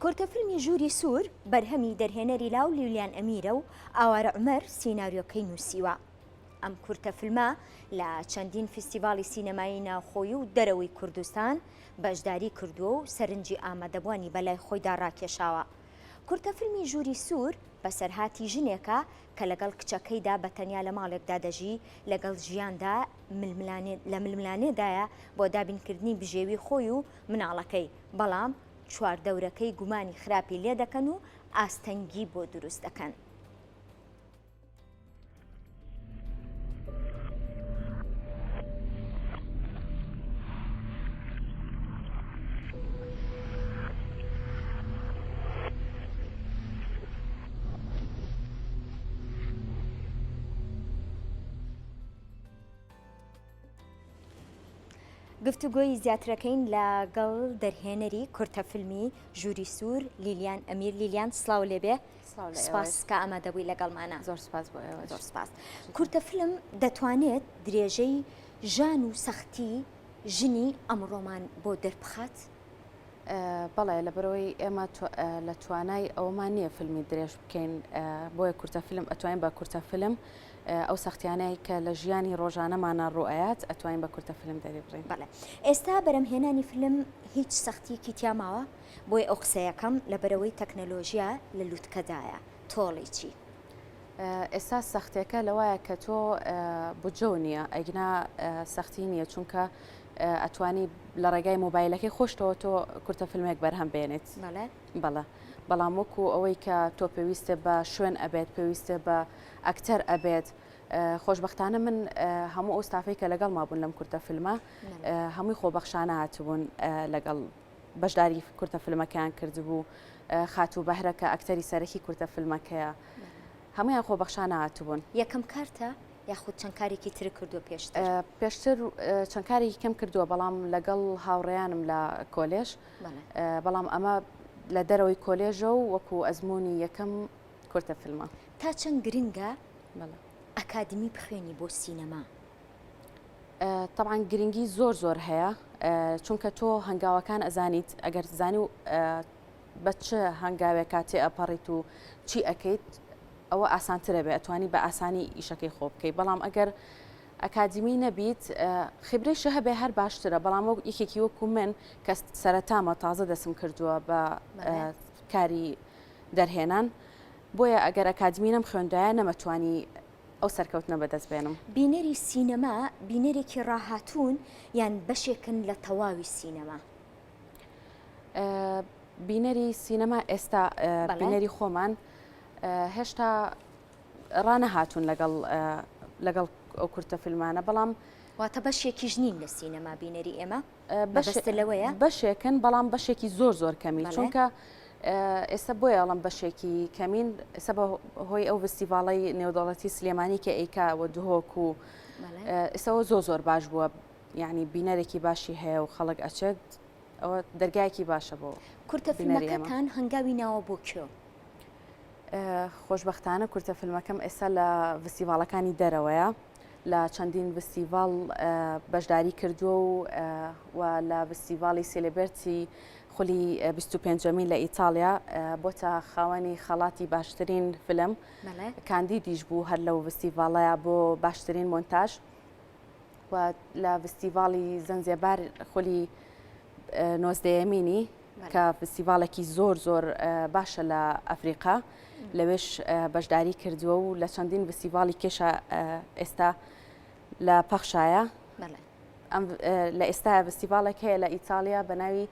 کورتە فیلمی ژووری سوور بەرهەمی دەرهێنەری لاو لیلیان ئەمیرە و ئاوارە عومەر سیناریۆکەی نووسیوە. ئەم کورتە فیلمە لە چەندین فیستیڤاڵی سینەمایی ناوخۆی و دەرەوەی کوردستان بەشداری کردووە و سەرنجی ئامادەبووانی بەلای خۆیدا ڕاکێشاوە. کورتە فیلمی ژووری سوور بەسەرهاتی ژنێکە کە لەگەڵ کچەکەیدا بە تەنیا لە ماڵێکدا دەژی، لەگەڵ ژیاندا ململانێ لە ململانێدایە بۆ دابینکردنی بژێوی خۆی و مناڵەکەی، بەڵام چواردەورەکەی گومانی خراپی لێدەکەن و ئاستەنگی بۆ دروست دەکەن. گفتوگۆی زیاترەکەین لەگەڵ دەرهێنەری کورتە فیلمی ژووری سوور لیلیان ئەمیر لیلیان سڵاو لێبێ سپاس کە ئامادەبووی لەگەڵمانە زۆر سپاس بۆ ئێوە زۆر سپاس کورتە فیلم دەتوانێت درێژەی ژان و سەختی ژنی ئەمڕۆمان بۆ دەربخات؟ بەڵێ لەبەرەوەی ئێمە لە توانای ئەوەمان نییە فیلمی درێژ بکەین بۆیە کورتە فیلم ئەتوانین بە کورتە فیلم ئەو سەختیانەی کە لە ژیانی ڕۆژانەمانە ڕوئەیات ئەتوانین بە کورتە فیلم دەریبڕین. بەڵێ ئێستا بەرەمهێنانی فیلم هیچ سەختیەکی تیا ماوە؟ بۆیە ئەو قسەیەکەم لەبەرئەوەی تەکنەلۆژیا لە لوتکەدایە تۆڵی چی؟ ئێستا سەختێکە لەوایە کە تۆ بودجەو نییە ئەگینا سەختی نییە چونکە ئەتوانی لە ڕێگای مۆبایلەکەی خۆشتەوە تۆ کورتە فیلمێک بەرهەم بێنیت بەڵێ بەڵام وەکو ئەوەی کە تۆ پێویستە بە شوێن ئەبێت پێویستە بە ئەکتەر ئەبێت خۆشببختانە من هەموو ئەو ستافەی کە لەگەڵما بوون لەم کورتە فیلمە هەمووی خۆبەخشانە هاتبوون لەگەڵ بەشداری کورتە فیلمەکەیان کردبوو، خاتوو بەهرە کە ئەکتەری سەرەکی کورتە فیلمەکەیە، هەموویان خۆبەخشانە هاتبوون. یەکەم کارتە یاخود چەند کارێکی ترت کردووە پێشتر؟ پێشتر چەند کارێکی کەم کردووە، بەڵام لەگەڵ هاوڕێیانم لە کۆلێژ، بەڵام ئەمە لە دەرەوەی کۆلێژە و وەکو ئەزموونی یەکەم کورتە فیلمە. تا چەند گرنگە ئەکادیمی بخوێنی بۆ سینەما؟ تەبعەن گرنگی زۆر زۆر هەیە چونکە تۆ هەنگاوەکان ئەزانیت ئەگەر زانی و بە چ هەنگاوێکا تێ ئەپەڕیت و چی ئەەکەیت ئەوە ئاسانترە بێ ئەتوانی بە ئاسانی ئیشەکەی خۆ بکەیت بەڵام ئەگەر ئەکادیمی نەبیت خیبرەیشە هەبێ هەر باشترە بەڵام وەک یەکێکی وەکو من کە سەرەتامە تازە دەسم کردووە بە کاری دەرهێنان بۆیە ئەگەر ئەکادمی نەم خوێندایە نەمەتوانی ئەو سەرکەوتنە بەدەست بێنم. بینەری سینەما بینەرێکی ڕاهاتوون یان بەشێکن لە تەواوی سینەما؟ بینەری سینەما ئێستا بینەری خۆمان هێشتا ڕانەهاتوون لەگەڵ لەگەڵ ئەو کورتە فیلمانە بەڵام واتە بەشێکیش نین لە سینەما بینەری ئێمە؟ مەبەستت لەوەیە؟ بەشێکن بەڵام بەشێکی زۆر زۆر کەمی چونکە ئێستا بۆیە ئەڵم بەشێکی کەمین ئێستا بە هۆی ئەو فستیڤاڵی نێودەوڵەتی سلێمانی کە ئەیکا و دهۆک و ئێستاەوە زۆر زۆر باش بووە یعنی بینەرێکی باشی هەیە و خەڵک ئەچێت ئەوە دەرگایەکی باشە بۆ کورتە فیلمەکەتان هەنگاوی ناوە بۆ کوێ؟ خۆشبەختانە کورتە فیلمەکەم ئێستا لە فستیڤاڵەکانی دەرەوەیە لە چەندین ڤستیڤاڵ بەشداری کردووە و و لە ڤستیڤاڵی سێلێبێرتی خولی 25مین لە ئیتاڵیا بۆتە خاوەنی خەڵاتی باشترین فیلم کاندیدیش بوو هەر لەو ڤستیڤاڵەیە بۆ باشترین مۆنتاژ و لە ڤستیڤاڵی زەنزێبار خولی نۆزدەیەمینی کە فستیڤاڵێکی زۆر زۆر باشە لە ئەفریقا لەوێش بەشداری کردووە و لە چەندین فستیڤاڵی کێشە ئێستا لە پەخشایە ئەم لە ئێستا فستیڤاڵێک هەیە لە ئیتالیا بە ناوی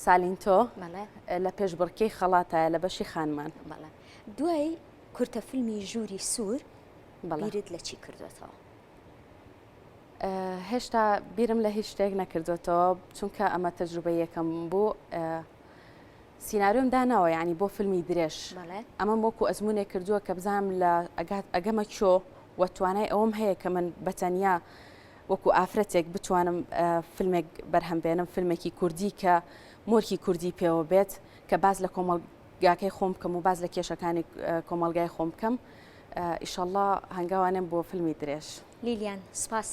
سالینتۆ لە پێشبڕکێی خەڵاتایە لە بەشی خانمان. دوای کورتە فیلمی ژووری سوور بیرت لە چی کردوێتەوە؟ هێشتا بیرم لە هیچ شتێک نەکردوێتەوە چونکە ئەمە تەجروبەی یەکەم بوو سیناریۆم داناوە یعنی بۆ فیلمی درێژ ئەمەم وەکو ئەزمونێک کردووە کە بزانم لە ئەگات ئەگەمە چۆ و توانای ئەوم هەیە کە من بەتەنیا وەکو ئافرەتێک بتوانم فیلمێک بەرهەم بێنم فیلمێکی کوردی کە مۆرکی کوردی پێوە بێت کە باز لە کۆمەڵگاکەی خۆم بکەم و باز لە کێشەکانی کۆمەڵگای خۆم بکەم ئیشەڵڵا هەنگاوانێم بۆ فیلمی درێژ. لیلیان سپاس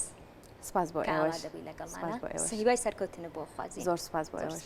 سپاس بۆ ئێوەش لەگەڵمانە هیوای سەرکەوتنت بۆ خوازین. زۆر سپاس بۆ ئێوەش.